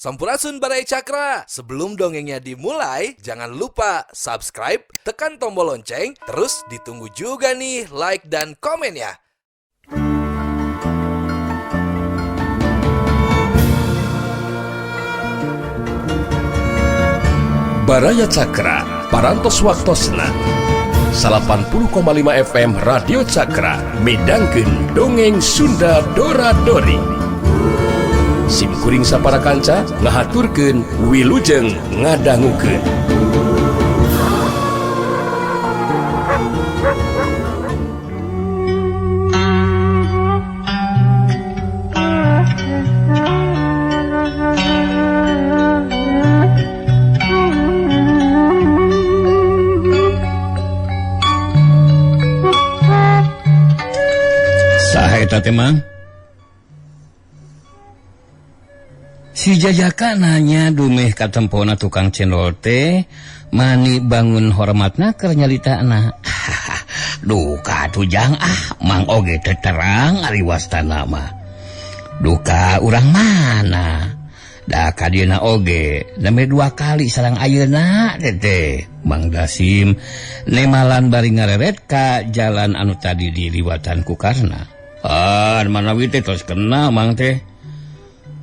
Sampurasun Baraya Cakra. Sebelum dongengnya dimulai, jangan lupa subscribe, tekan tombol lonceng, terus ditunggu juga nih like dan komennya. Baraya Cakra, Parantos Waktosna 80,5 FM Radio Cakra midangkeun dongeng Sunda Dora Dori. Sim kuring sapara kanca ngahaturkeun wilujeng ngadangukeun. Saha eta teh, Mang? Si Jajaka nanya dumeh katempona tukang cendol teh mani bangun hormatna keur nyalitana. Duka tujang ah, Mang oge teu terang ari wastana mah. Duka urang mana? Da ka dieuna oge nembe dua kali sareng ayeuna teh. Mang Dasim nemalan bari ngareret ka jalan anu tadi diliwatan ku Karna. Ah, manawi teh tos kena Mang teh.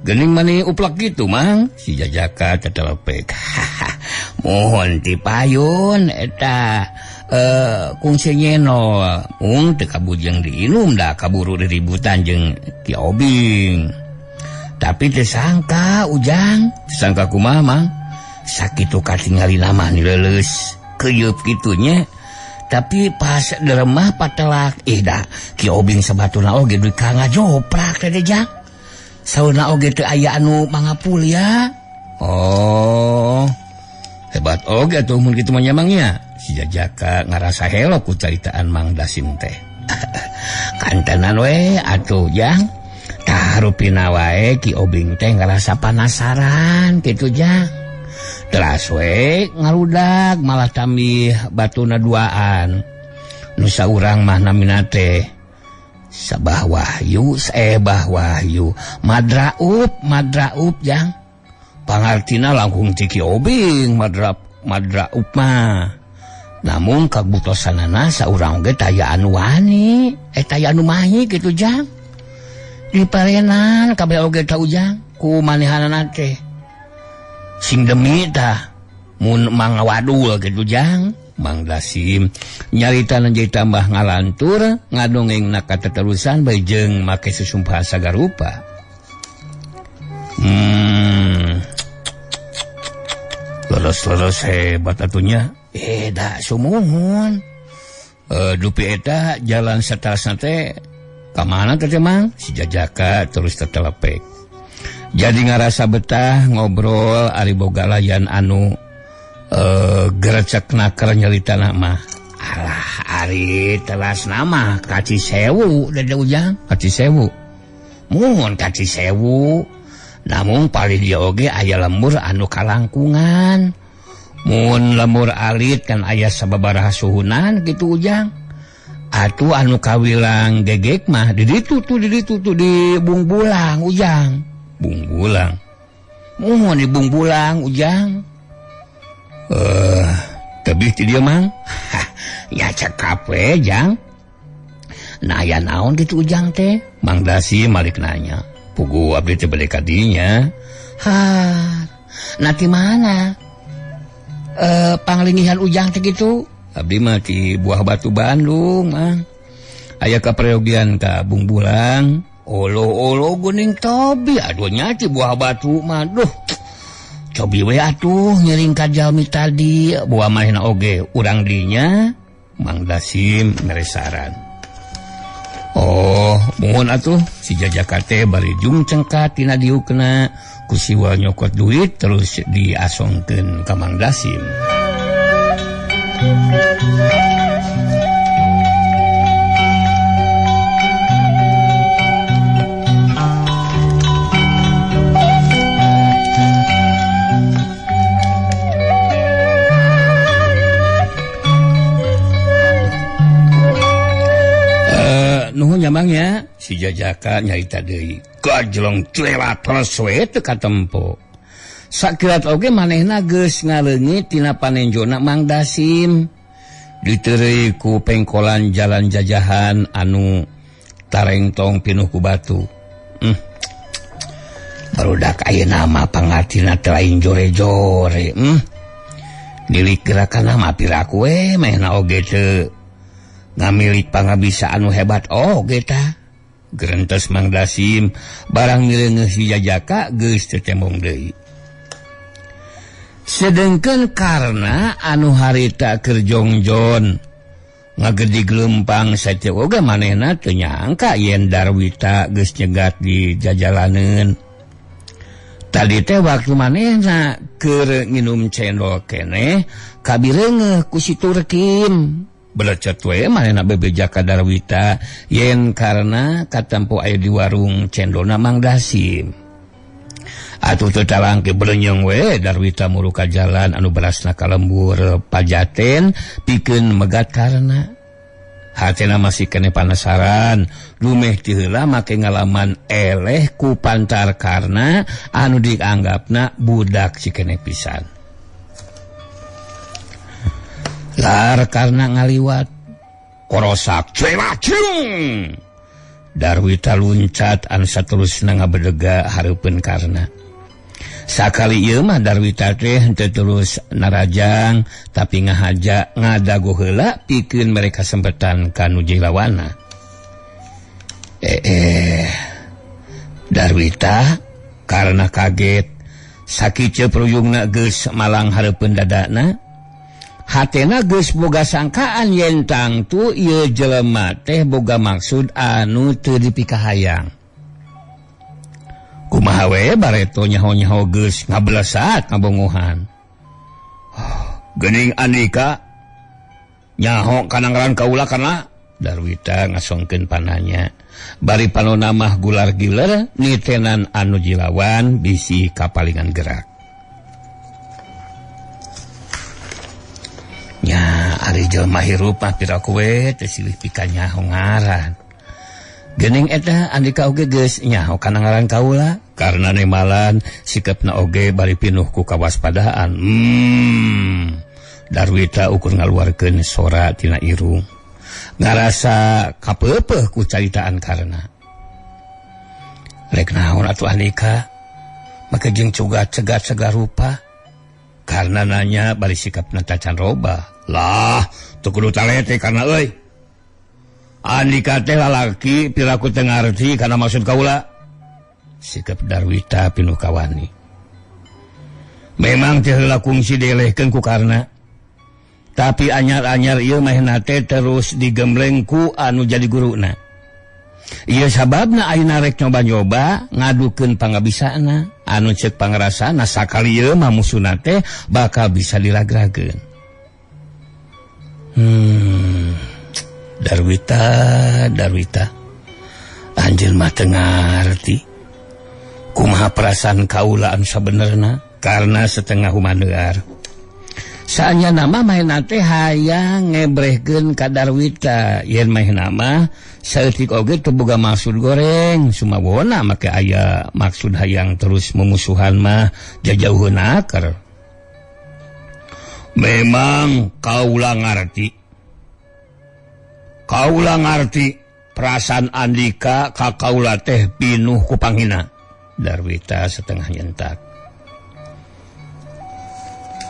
Gening mani uplak gitu Mang, si Jajaka tetelepek. Mohon tipayun eta kungsi nyenol mung teu kabujeng diinum da kaburu diributan jeung Ki Obing. Tapi teu sangka Ujang, teu sangka kumaha Mang? Sakitu katingalina mah leuleus keuyeub kitu nya. Tapi pas deremah patelak ih da Ki Obing sabatuna oge duit ka ngajoprak teh Jang. Sauna oge teu aya anu mangapul ya. Oh, hebat oge atuh mun kitu mah nya Mang nya. Si Jajaka ngarasa helo ku caritaan Mang Dasim teh. Kantenan we atuh Jang. Tah rupina wae Ki Obing teh ngarasa panasaran kitu Jang. Teras we ngarudak malah tambih batuna duaan. Nu saurang mah namina teh Sabah Wahyu, Sebah Wahyu, Madraup, Madraup Jang. Pangartina langkung ti Ki Obing Madraup mah. Namun kabutosanana saurang oge taya anu wani, taya anu mahi kitu Jang. Diparenan kabeh oge ta Ujang ku manehanana teh. Sing demi tah mun mangawadul kitu Jang. Mang Dasim nyarita jadi tambah ngalantur ngadongeng na kateterusan bae jeung make susumpahan sagarupa. Leres-leres hebat atunya. Da sumuhun. Dupi eta jalan satasna teh ka mana teh Mang? Si Jajaka terus tetelepek. Jadi ngarasa betah ngobrol ari boga layan anu gerecek naker nyelita mah. Alah ari telas nama kaci sewu dede Ujang, kaci sewu. Muhun kaci sewu. Namun paling dia oge aya lembur anu kalangkungan. Mun lembur alit kan aya sababaraha suhunan gitu Ujang. Atuh anu kawilang gegek mah di ditu tuh di Bungbulang Ujang. Bungbulang. Muhun di Bungbulang Ujang. Tebih ti dieu Mang. Ya cekap we Jang. Nah aya naon kitu Ujang teh? Mang Dasim malik nanya. Pugu abdi teh bade ka dinya. Ha, nah ti mana? Panglingihan Ujang teh kitu? Abdi mah ti Buah Batu Bandung, Mang. Aya kaprayogian ka Bungbulang. Olo-olo geuning tobi aduh nya ti Buah Batu mah. Duh. Cobi we atuh ngiring ka jalmi tadi buah manehna oge urang dinya. Mang Dasim mere saran. Oh, mohon atuh si Jajaka teh bari jung cengkat tina diukna ku siwa nyokot duit terus diasongkeun ka Mang Dasim. Nuhun nya Mang nya, si Jajaka nyarita deui. Gajlong clelat terus we teu katempo. Sakilat oge manehna geus ngaleungit tina panenjona Mang Dasim. Diteureuy ku pengkolan jalan jajahan anu tarengtong pinuh ku batu. Barudak ayeuna mah pangartina teh lain jore-jore. Nilik gerakan mah piraku we manehna oge teu ngamilik pangabisa anu hebat oge tah. Gerentes Mang Dasim barang mireungeuh si Jajaka geus teu tembong deui. Sedengkeun karna anu harita keur jongjon ngagedig lempang sace oge manehna teu nyangka yen Darwita geus nyegat di jajalaneun. Tadi teh waktu manehna keur nginum cendol keneh kabireungeuh ku si Turkim. Belecet we manehna bebeja ka Darwita yen karna katempo aya di warung cendolna Mang Dasim. Atuh teu talangke belenyeng we Darwita muru ka jalan anu berasna ka lembur Pajaten pikeun megat karna. Hatena masih kene panasaran, dumeh ti heula make ngalaman eleh ku pantar karna anu dianggapna budak cikene pisan. Lar karna ngaliwat korosak cuewacung. Darwita luncat anu saterusna ngabedega hareupeun karna. Sakali ieu mah Darwita teh henteu terus narajang tapi ngahaja ngadago heula pikeun mereka sempetan ka nu jilawana. Darwita karena kaget sakieu pruyungna geus malang hareupeun dadana. Hatena geus boga sangkaan yen tangtu ieu jelema teh boga maksud anu teu dipikahayang. Kumaha we bareto nyaho-nyaho geus ngabelesat ngabongohan. Geuning Andika nyaho kana ngaran kaula kana Darwita ngasongkeun pananya. Bari panona mah gular giler nitenan anu jilawan bisi kapalingan gerak. Nya ari jelema hirup mah piraku we teu silih pikanyaho ngaran. Geuning eta Andika oge geus nyaho kana ngaran kaula karena nemalan sikapna oge bari pinuh ku kawaspadaan. Darwita ukur ngaluarkeun sora tina irung. Ngarasa kapeupeuh ku caritaan karna. Rek naon atuh Andika? Make jeung cugat cegat segala rupa. Karna nanya bari sikapna tacan robah. Lah, teu kudu talete karna euy. Andika teh lalaki piraku teu ngarti kana maksud kaula. Sikap Darwita pinuh kawani. Memang teh heula kungsi dielehkeun ku karna. Tapi anyar-anyar ieu manehna teh terus digembleng ku anu jadi guruna. Ieu sababna ayeuna rek nyoba-nyoba ngadukeun pangabisana anu ceuk pangrasana sakali ieu mah musuhna teh bakal bisa diragrageun. Darwita, Darwita, anjeun mah teu ngarti kumaha perasaan kaula anu sabenerna karena setengah humanear. Saanya nama manehna teh hayang ngebrehkeun ka Darwita yen manehna mah saeutik oge teu boga maksud goreng sumawona make aya maksud hayang terus memusuhan mah jajauheun aker. Memang kaula ngarti. Kaula ngarti perasaan Andika ka kaula teh pinuh ku panghina. Darwita setengah nyentak.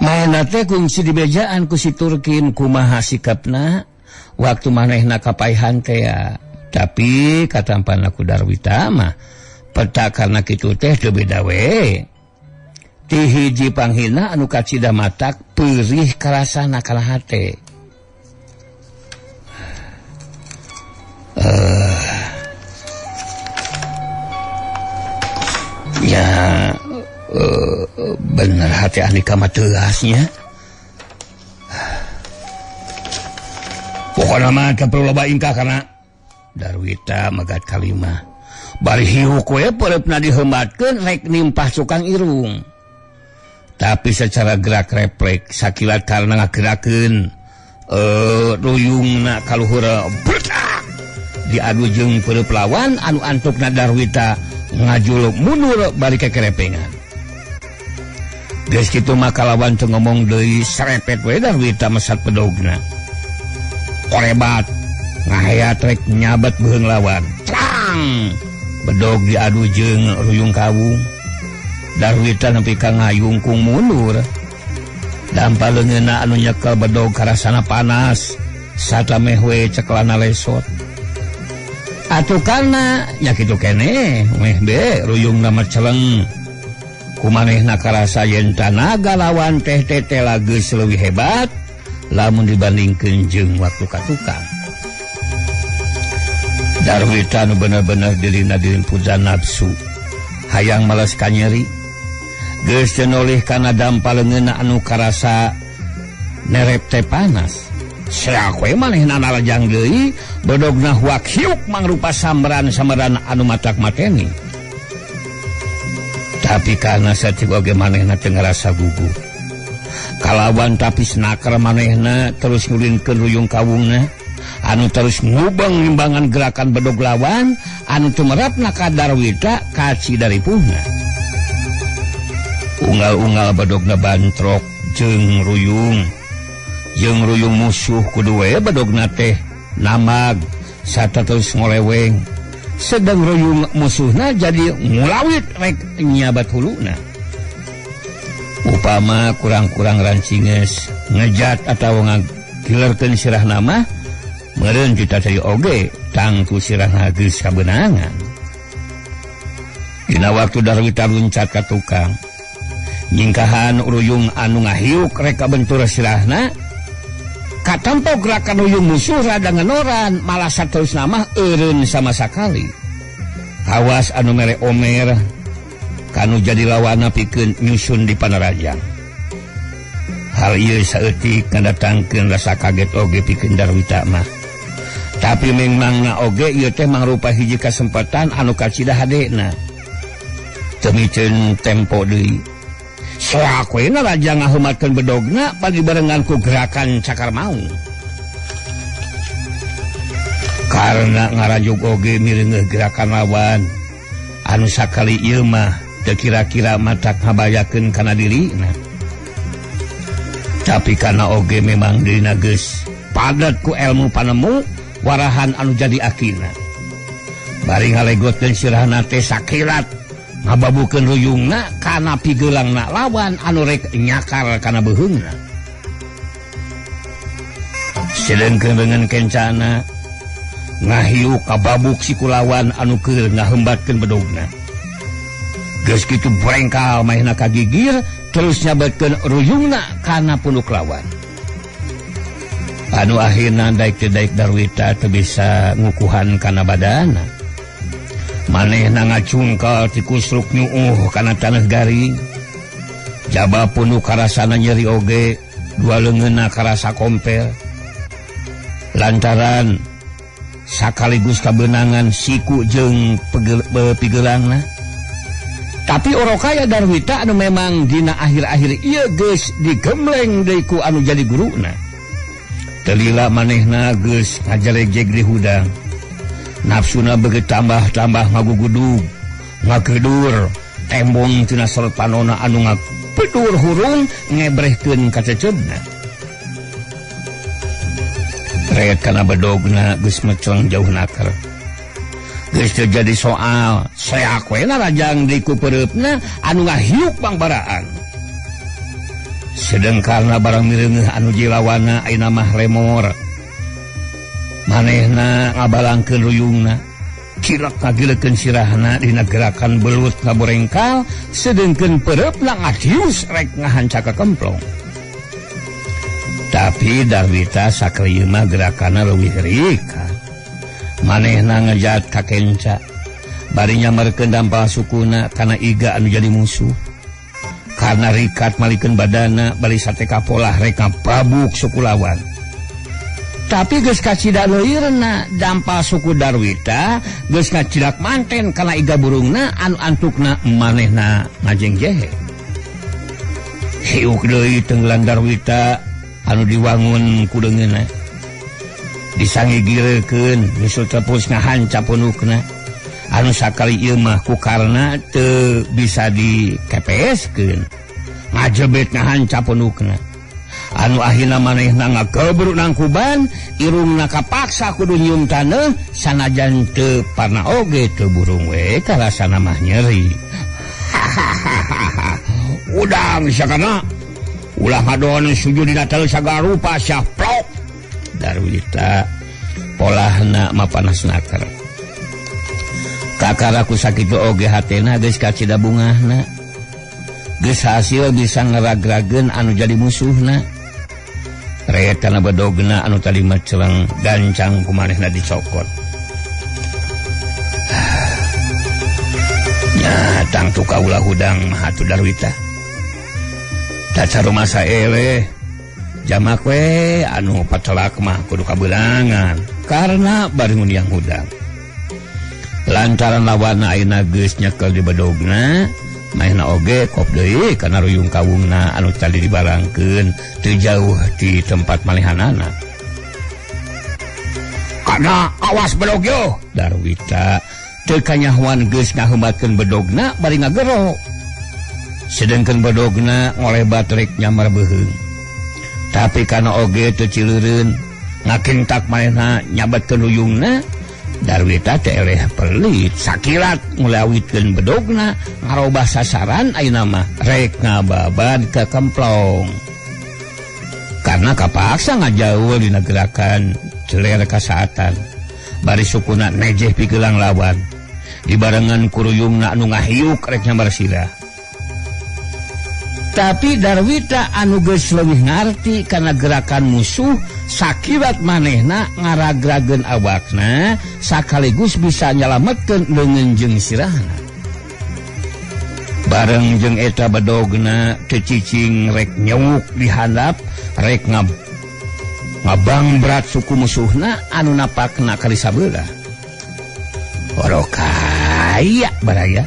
Manehna teh kungsi dibejaan ku si Turkin kumaha sikapna waktu manehna kapaihan teh ya. Tapi katampan ku Darwita mah peta karena kitu teh teu beda we. Ti hiji panghina anu kacida matak peurih karasana kana hate. Ya bener hati Andika mah teuasnya. Pokona mah teu perlu loba ingkah kana Darwita megat kalimah. Bari hiuk we peureupna diheumatkeun rek nimpah cukang irung. Tapi secara gerak refleks sakilat karena ngagerakeun ruyungna kaluhur bertak diadu jeung peureub lawan anu antukna Darwita ngajuluk mundur bari kekerepengan. Geus kitu mah kalawan teu ngomong deui serepet we Darwita mesat bedogna. Korebat ngaheat rek nyabet beuheung lawan. Trang! Bedog diadu jeung ruyung kawung. Darwita nepi ka ngayungkung mundur. Dampa leungeunna anu nyekel bedog karasana panas. Satameh we ceklana lesot. Atuh kana nya kitu keneh meh be ruyungna mah celeng. Kumanehna karasa yen tanaga lawan teh tetela geus leuwih hebat lamun dibandingkeun jeung waktu ka tukang. Darwita nu bener-bener dirina dilimputan nafsu hayang males kanyeri. Geus teu nolih kana dampa leungeunna anu karasa nerep teh panas. Seak we manehna narajang deui bedogna huak hiuk mangrupa samberan-samberan anu matak mateni. Tapi karena saeutik oge manehna teu ngarasa gugup. Kalawan tapis naker manehna terus ngulinkeun ruyung kawungna anu terus ngubeng nimbangan gerakan bedog lawan anu tumerapna ka Darwita kaci dari puhna. Unggal-unggal bedogna bantrok jeung ruyung. Jeung ruyung musuh kudu we bedogna teh namag sarta terus ngoleweng. Sedang ruyung musuhna jadi ngulawit rek nyabat huluna. Upama kurang-kurang rancinges ngejat atau ngagilerkeun sirahna mah meureun kita cari oge tangtu sirahna geus kabeunangan. Dina waktu Darwita luncat ka tukang nyingkahan ruyung anu ngahiuk rek kabentur sirahna katampo gerakan ruyung musuh rada ngenoran malah saterusna mah eureun sama sakali. Awas anu mere omer kanu jadi lawana pikeun nyusun di panarajang. Hal ieu saeutik ngadatangkeun rasa kaget oge pikeun Darwita mah. Tapi memangna oge ieu teh mangrupa hiji kasempatan anu kacida hadena. Teu miceun tempo deui. Soak we raja ngaheumatkeun bedogna padibarengan ku gerakan cakar maung. Karena ngarajuk oge mireungeuh gerakan lawan anu sakali ieu mah teu kira-kira matak ngabayakeun kana dirina. Tapi kana oge memang dirina geus padat ku ilmu panemu warahan anu jadi akina. Bari ngalegotkeun sirahna teh sakilat ngababukeun ruyungna kana pigeulangna lawan anu rek nyakar kana beuheungna. Sedengkeun leungeun kencana ngahiuk kababuk siku lawan anu keur ngahembatkeun bedogna. Geus kitu brengkal manehna kagigir terus nyabetkeun ruyungna kana punuk lawan. Anu akhirna daek teu daek Darwita teu bisa ngukuhan kana badana. Manehna ngacungkal tikusruk nyuuh kana tanah garing. Jaba punuk karasana nyeri oge, dua leungeunna karasa kompel. Lantaran sakaligus kabeunangan siku jeung pigeulangna. Tapi orokaya Darwita anu memang dina akhir-akhir ieu geus digembleng deui ku anu jadi guruna. Teu lila manehna geus ngajalejeg di hudang. Nafsuna begitu tambah-tambah ngagugudug, ngagedur, tembong tina sorot panona anu ngapedur hurung ngebrehkeun kacecebna. Ret kana bedogna geus mecleng jauh naker. Geus teu jadi soal, seak we narajang di kupereupna anu ngahiuk bangbaraan. Sedeng karna barang mireungeuh anu jilawana ayeuna mah lemor. Manehna ngabalangkeun ruyungna, cilek ngagilekeun sirahna dina gerakan belut ngaborengkal, sedengkeun pereupna ngadius rek ngahanca ka kemplong. Tapi Darwita sakali mah gerakanna leuwih rikat. Manehna ngejat ka kenca, bari nyamerkeun dampal sukuna kana iga anu jadi musuh. Karena rikat malikeun badana bari sate kapolah rek ngababuk suku lawan. Tapi geus kacida leuirna dampal suku Darwita geus ngacidak manten kana iga burungna anu antukna manehna ngajengjehe. Hiuk deui tenggelan Darwita anu diwangun ku deungeunna. Disangigirekeun nyusul tepus ngahanca punukna. Anu sakali ieu mah ku karna teu bisa dikepeskeun. Ngajebet ngahanca punukna. Anu akhirna manehna ngagebruk nangkuban, irungna kapaksa kudu nyium taneuh sanajan teu parna oge teu burung we karasana mah nyeri. Udang sakana ulah ngadon sujud dina teu sagala rupa sia plok. Darwita polahna mapanas naker. Kakara ku sakitu oge hatena geus kacida bungahna. Geus hasil bisa ngeragrageun anu jadi musuhna. Retana bedogna anu tadi maceleng gancang ku manehna dicokot. Nya tangtu kaula hudang mah atuh Darwita. Taca rumasa eleh jamak we anu patelak mah kudu kabeunangan karena bari nguniang hudang. Lantaran lawanna ayeuna geus nyekel di bedogna, manehna oge kop deui kana ruyung kawungna anu tadi dibarangkeun teu jauh ti tempat malehanana. Kana awas bedog yo. Darwita teu kanyahoan geus ngaheumatkeun bedogna bari ngagero. Sedengkeun bedogna ngolebat rek nyamar beuheung. Tapi kana oge teu cileureun, ngakentak manehna nyabatkeun ruyungna. Darwita teh eleh pelit sakilat ngulawitkeun bedogna ngarobah sasaran ayeuna mah rek ngababad ka kemplong. Karena kapaksa ngajauh dina gerakan celer kasaatan. Bari sukuna nejeh pigelang lawan. Dibarengan kuruyungna anu ngahiuk rek nyambar sirah. Tapi Darwita anu geus leuwih ngarti kana gerakan musuh sakibat manehna ngaragrageun awakna sakaligus bisa nyalametkeun leungeun jeung sirahna. Bareng jeung eta bedogna teu cicing rek nyewuk di handap rek ngabang berat suku musuhna anu napakna kali sabelah. Orokaya baraya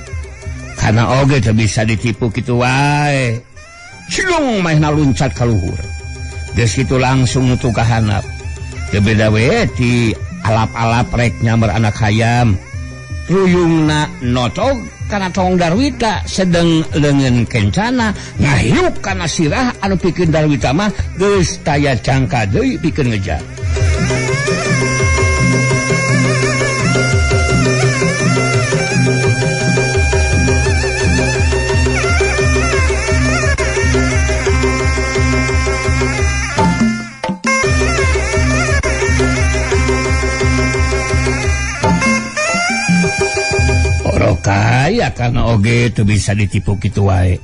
kana oge teu bisa ditipu kitu wae. Cilung manehna luncat ka luhur. Geus kitu langsung nutu ka handap. Teu beda we ti alap-alap rek nyamber anak hayam. Ruyungna notog kana tong Darwita sedeng leungeun kencana ngahiup kana sirah anu pikeun Darwita mah geus taya cangka deui pikeun ngejar. Kaya karena oge teu bisa ditipu kitu wae.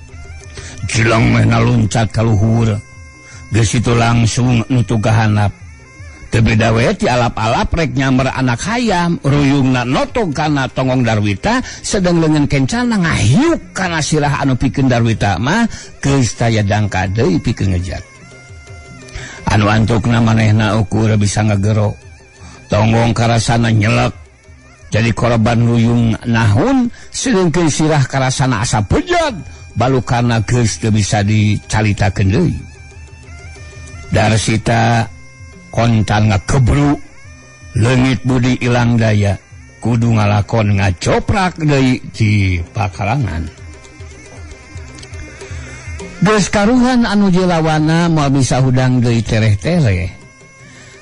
Jeleng meh naluncat ka luhur. Geus kitu langsung nutu ka handap. Teu beda we ti alap-alap rek nyamber anak hayam, ruyungna notog kana tonggong Darwita sedeng leungeun kencana ngahiuk kana sirah anu pikeun Darwita mah geus taya dangka deui pikeun ngejar. Anu antukna manehna ukur bisa ngagero. Tonggong karasana nyelek. Jadi korban ruyung nahun sedengkeun sirah karasana asa bejad balukana geus teu bisa dicalitakeun deui. Darsita kontan ngagebruk leungit budi ilang daya kudu ngalakon ngacoprak deui di pakarangan. Geus karuhan anu jelawana moal bisa hudang deui tereh-tereh.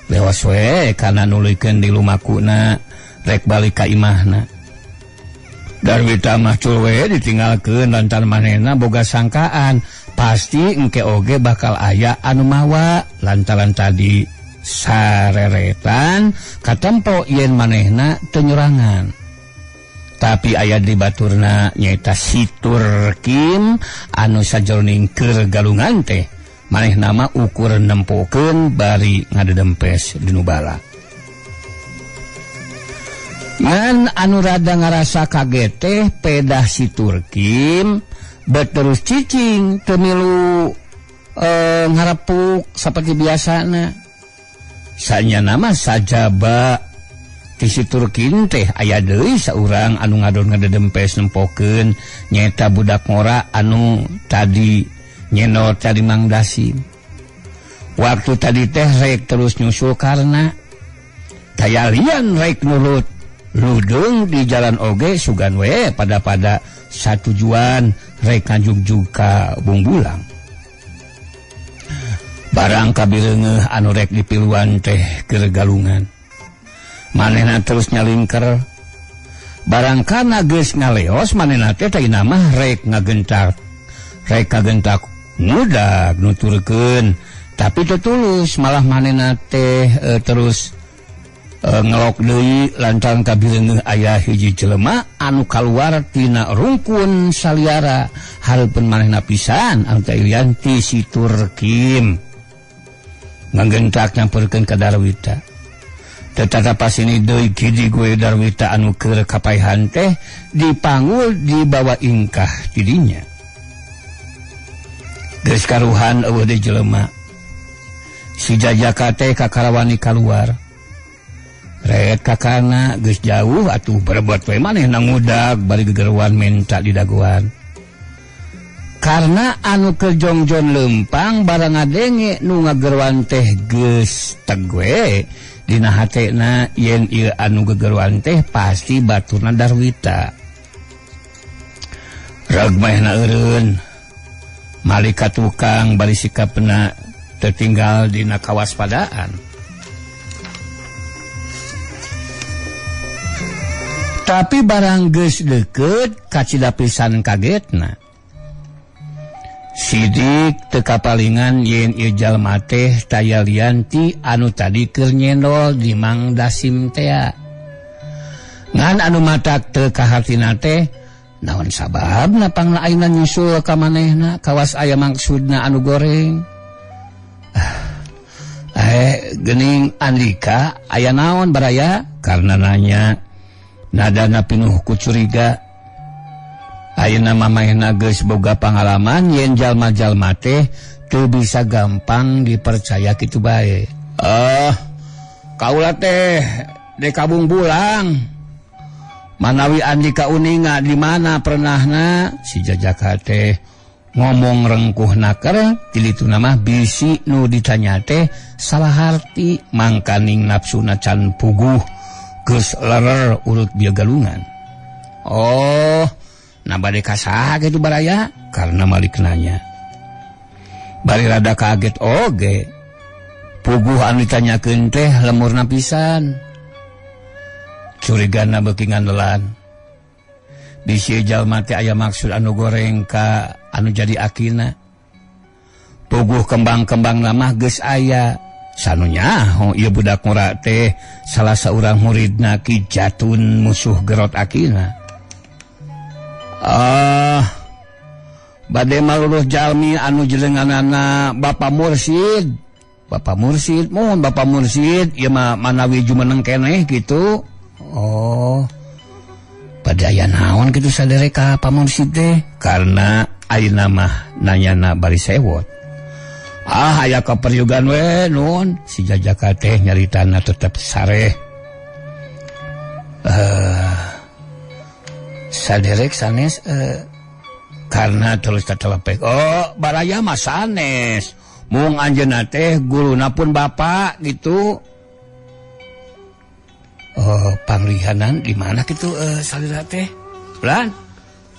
Lewas we kana nuluykeun di lumakuna rek balik ka imahna. Darwita mah cul we ditinggalkeun lantaran manehna boga sangkaan pasti engke oge bakal aya anu mawa lantaran tadi sareretan katempo yen manehna teu nyurangan. Tapi aya di baturna nyaeta si Turkim anu sajroning keur galungan teh manehna mah ukur nempokeun bari ngadedempes dinu bala. Ngan anu rada ngarasa kaget teh pedah si Turkim beterus cicing teu milu ngarepuk seperti biasana. Sanyana mah sajaba ti si Turkim teh aya deui saurang anu ngadon ngadedempes nempokeun nyaeta budak ngora anu tadi nyenor tadi Mang Dasim. Waktu tadi teh rek terus nyusul karena taya lian rek nurut ludung di jalan oge sugan we pada-pada satujuan rek ngajugjug ka Bungbulang. Barang kabireungeuh anu rek dipiluan teh keur galungan. Manehna terus nyalingker. Barang kana geus ngaleos manehna teh teh mah rek ngagentak. Rek kagentak ngudag nuturkeun, tapi teu tulus malah manehna teh terus ngelok deui lantaran kabireungeuh aya hiji jelema anu kaluar tina rungkun saliara hareupeun manehna pisan anu teh Ilianti si Turkim. Ngagentak nyamperkeun ka Darwita. Tetap sini deui gidi gue Darwita anu keur kapaihan teh dipanggul di bawah ingkah tidinya. Geus karuhan eueuh deui jelema. Si Jajaka teh kakarawani kaluar. Ret kakana geus jauh atuh berebut we manehna ngudag bari gegeruan menta di dagoan. Karena anu keur jongjon leumpang barang ngadenge nu ngageruan teh geus teg we dina hatena yen ieu anu gegeruan teh pasti baturna Darwita. Reg manehna eureun. Malika tukang bari sikapna tertinggal dina kawaspadaan. Tapi barang geus deukeut kacida pisan kagetna. Sidik teu kapalingan yen ieu jalma teh taya lianti anu tadi keur nyendol di Mang Dasim tea. Ngan anu matak teu kahartina teh naon sababna pangna ayeuna nyusul ka manehna kawas aya maksudna anu goreng. Gening Andika aya naon baraya karena nanya nadana pinuh ku curiga. Ayeuna mamahna geus boga pangalaman yen jalma-jalma teh teu bisa gampang dipercaya kitu bae. Kaula teh de kabung bulang. Manawi Andika uninga di mana pernahna si Jajaka teh ngomong rengkuh naker dilituna mah bisi nu ditanya teh salah harti mangkaning nafsuna can puguh geus lerer urut bieu galungan. Oh, nah bade ka saha kitu baraya karena malik nanya. Bari rada kaget oge. Puguh anu ditanyakeun teh lemurna pisan. Curigana beuki ngandelan. Bisi jalma teh aya maksud anu goreng ka anu jadi akina. Puguh kembang-kembang mah geus aya. Sanu nyaho ieu budak ngora teh salah saurang muridna Ki Jatun musuh gerot akina. Bade maluluh jalmi anu jelenganana Bapak Mursid. Bapak Mursid, mohon Bapak Mursid ieu mah manawi jumeneng keneh kitu. Oh, pada aya naon kitu sadere ka Pak Mursid teh? Karena ayeuna mah nanyana bari sewot. Ah, aya kaperyugan we nun. Si Jajaka teh nyaritana tetep sareh. Saderek sanes karena terus tetelepek. Oh, baraya mah sanes. Mung anjeunna teh guruna pun bapak gitu. Oh, panglihanan di mana kitu salira teh? Lan,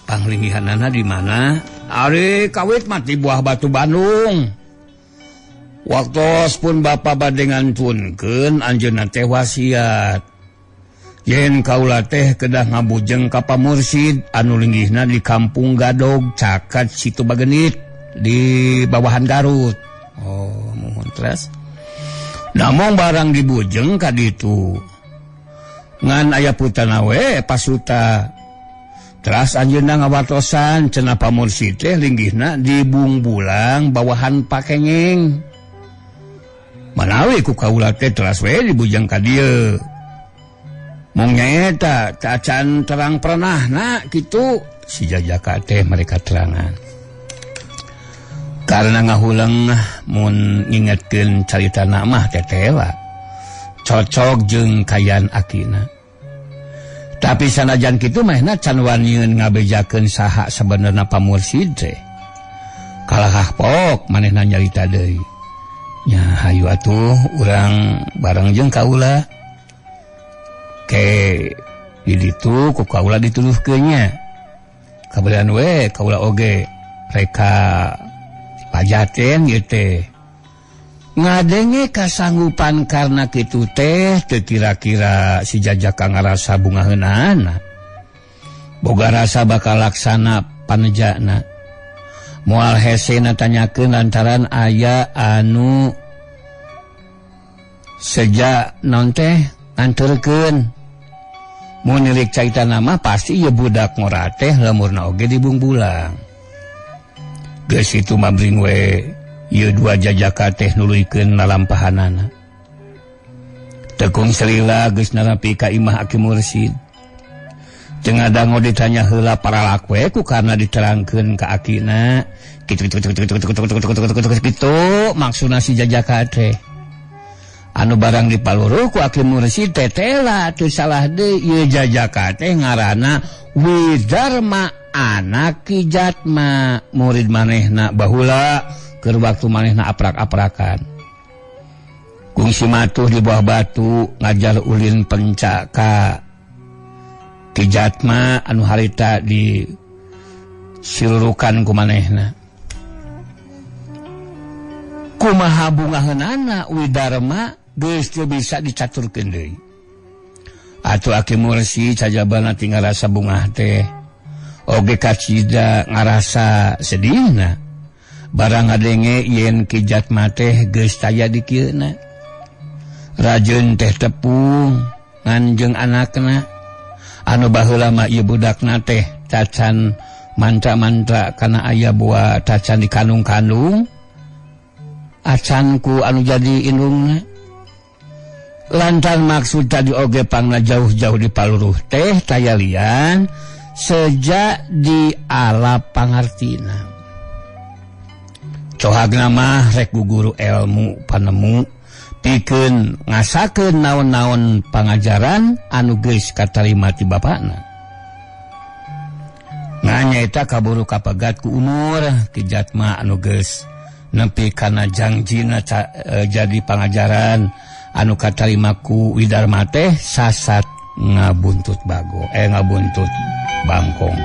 panglihanana di mana? Ari kawit mah di Buah Batu Bandung. Waktos pun bapak bade ngantunkeun anjeunna teh wasiat. Yen kaula teh kedah ngabujeng ka Pa Mursid anu linggihna di Kampung Gadog caket Situ Bagenit di bawahan Garut. Oh, mohon terus. Namung barang dibujeng ka ditu. Ngan aya putana we pasuta. Teras anjeunna ngawartosan cenah Pa Mursid teh linggihna di Bungbulang bawahan Pakengeng. Manawi ku kaula teh teras we dibujeng ka dieu. Mung nyaeta tacan terang pernahna kitu si Jajaka teh mereka terangan. Karena ngahuleng mun ngingetkeun caritana mah tetela. Cocok jeung kayan akina. Tapi sanajan kitu manehna can waniun ngabejakeun saha sabenerna Pa Mursid teh. Kalahah pok manehna nyarita deui. Nya hayu atuh urang bareng jeung kaula. Ke di ditu ku kaula dituduhkeun nya. Kabelan we kaula oge reka pajaten ieu teh. Ngadenge kasanggupan karena kitu teh teu kira-kira si Jajaka ngarasa bungaheunana. Boga rasa bakal laksana panejana. Moal hesena tanyakeun lantaran aya anu seja naon teh nganterkeun. Mun nilik carita nama pasti ieu budak ngora teh lemurna oge dibungbulang. Geus itu mabring we ieu dua jajaka teh nuluykeun lalampahanana. Tekung selila geus narapi ka imah Aki Mursid. Teu ngadango ditanya heula paralak we ku karena diterangkeun ka akina. Kitu kitu kitu kitu kitu kitu kitu kitu maksudna si jajaka teh. Anu barang dipaluruh ku Aki Mursid tetela teu salah deui ieu jajaka teh ngaranna Widarma anak Ki Jatma murid manehna baheula keur waktu manehna aprak-aprakan. Kungsi matuh di bawah batu ngajar ulin pencak ka Ki Jatma anu harita di silurukan ku manehna. Kumaha bungaheunana Widarma geus teu bisa dicaturkeun deui. Atuh Aki Mursid cajabana tinggal rasa bungah teh. Oge kacida ngarasa sedihna. Barang ngadenge yen Ki Jatma teh geus taya di kieuna. Rajeun teh tepung ngan jeung anakna. Anu baheula mah ieu budakna teh tacan mantra-mantra kana aya buah tacan di kandung-kandung. Acan ku anu jadi indungna. Lantaran maksud tadi oge pangna jauh-jauh di paluruh teh tayalian sejak di ala pangartina. Cohagna mah rek guguru ilmu panemu pikeun ngasakeun naon-naon pangajaran anu geus katarima ti bapana. Nganyaeta kaburu kapegat ku umur Ki Jatma anu geus nepi kana jangjina jadi pangajaran anu katarima ku Widarma teh sasat ngabuntut bago ngabuntut bangkong.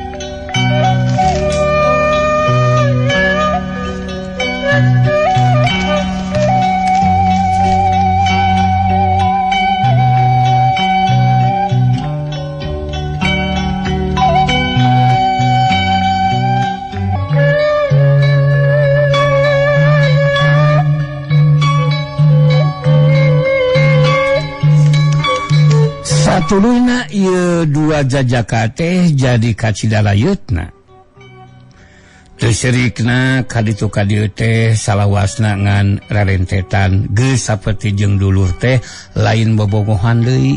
Satuluyna ieu dua jajaka teh jadi kacidarayutna. Teu serikna kaditu kadieu teh salawasna ngan rarentetan geus saperti jeung dulur teh lain bobogohan deui.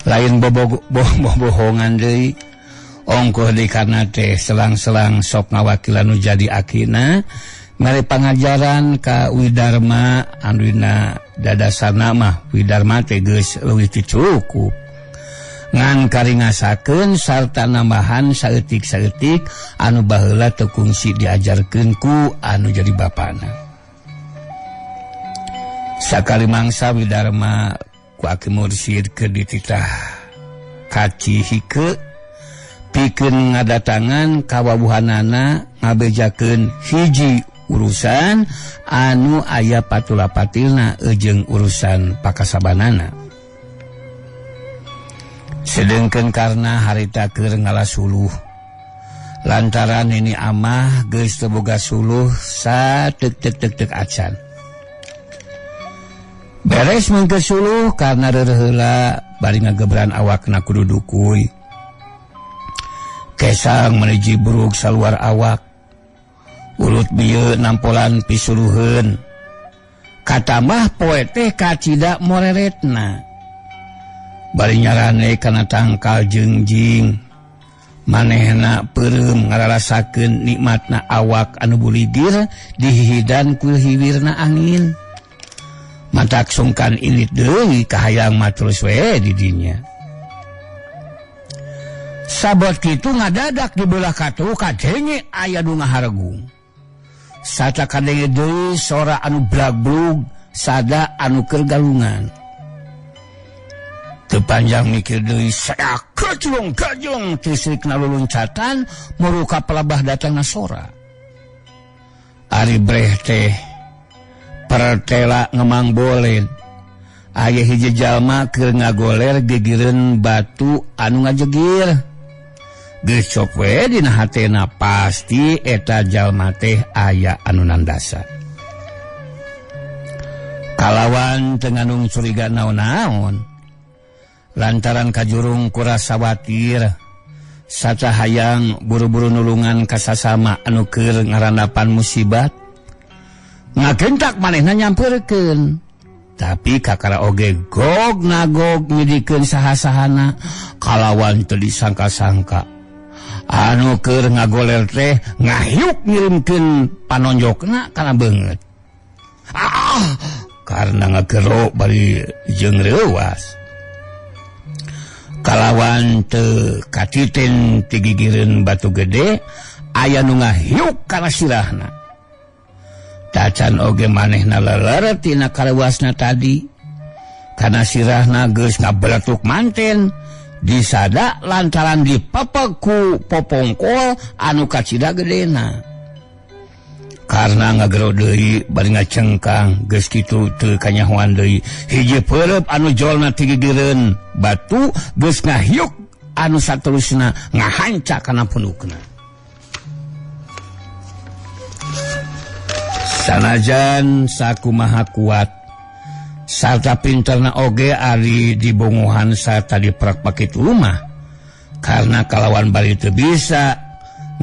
Lain bobohongan deui. Ongkoh deui karna teh selang-selang sok ngawakilan nu jadi akina mere pangajaran ka Widarma anuna dadasarna mah Widarma teh geus leuwih ti cukup. Ngan karingasakeun sarta nambahan saeutik-saeutik anu baheula teu kungsi diajarkeun ku anu jadi bapana. Sakali mangsa Widarma ku Aki Mursid keur dititah kaci hike pikeun ngadatangan kawawuhanana ngabejakeun hiji urusan anu aya patula-patilna jeung urusan pakasabanana. Sedengkeun karena harita keur ngalasuluh lantaran ini amah geus teu boga suluh sateuk tek tek tek acan. Beres mengke suluh karena reureuh bari ngagebran awakna kudu dukuy. Kesang meuni buruk saluar awak. Urut bieu nampolan pisuluheun. Katamah poe teh kacida moreretna. Bari nyarane kana tangkal jengjing. Manehna peureum ngararasakeun nikmatna awak anu buligir dihihidan ku hiwirna angin. Matak sungkan indit deui kahayang mah terus we di dinya. Sabot kitu ngadadak di belah katuh kadenge aya nu ngahargung. Sata kadenge deui sora anu blagblug sada anu keur galungan. Teu panjang mikir deui sae kajlong kajlong tisrikna luluncatan muruka pelabah datangna sora. Ari breh teh Pertela ngemang bolen aya hiji jalma keur ngagoler gigireun batu anu ngajegir. Geus cok we dina hatena pasti eta jalma teh aya anu nandasa. Kalawan teu ngandung curiga naon-naon lantaran kajurung kurasa watir saca hayang buru-buru nulungan kasasama anu keur ngarandapan musibat. Ngagentak manehna nyamperkeun tapi kakara oge gog nagog nyidikeun saha-sahana kalawan teu disangka-sangka anu keur ngagoler teh ngahiuk ngirimkeun panonjokna kana beungeut. Ah, karena ngagero bari jeung reuwas. Kalawan teu katiten ti gigireun batu gede aya nu ngahiuk kana sirahna. Tacan oge manehna leler tina karewasna tadi kana sirahna geus ngabeletuk manten disada lantaran dipepek ku popongkol anu kacida gedena. Karena ngagero deui bari ngacengkang geus kitu teu kanyahoan deui hiji peureub anu jolna ti gigireun batu geus ngahiuk anu saterusna ngahanca kana punukna. Sanajan sakumaha kuat sarta pinterna oge ari dibongohan sarta diprakpak kitu mah karena kalawan bari teu bisa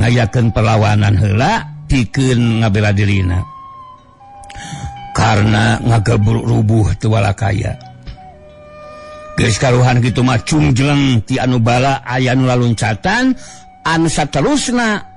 ngayakeun perlawanan heula pikeun ngabela dirina karena ngagebruk rubuh teu walakaya. Geus karuhan kitu mah cungjeleng ti anu bala aya nu laluncatan anu saterusna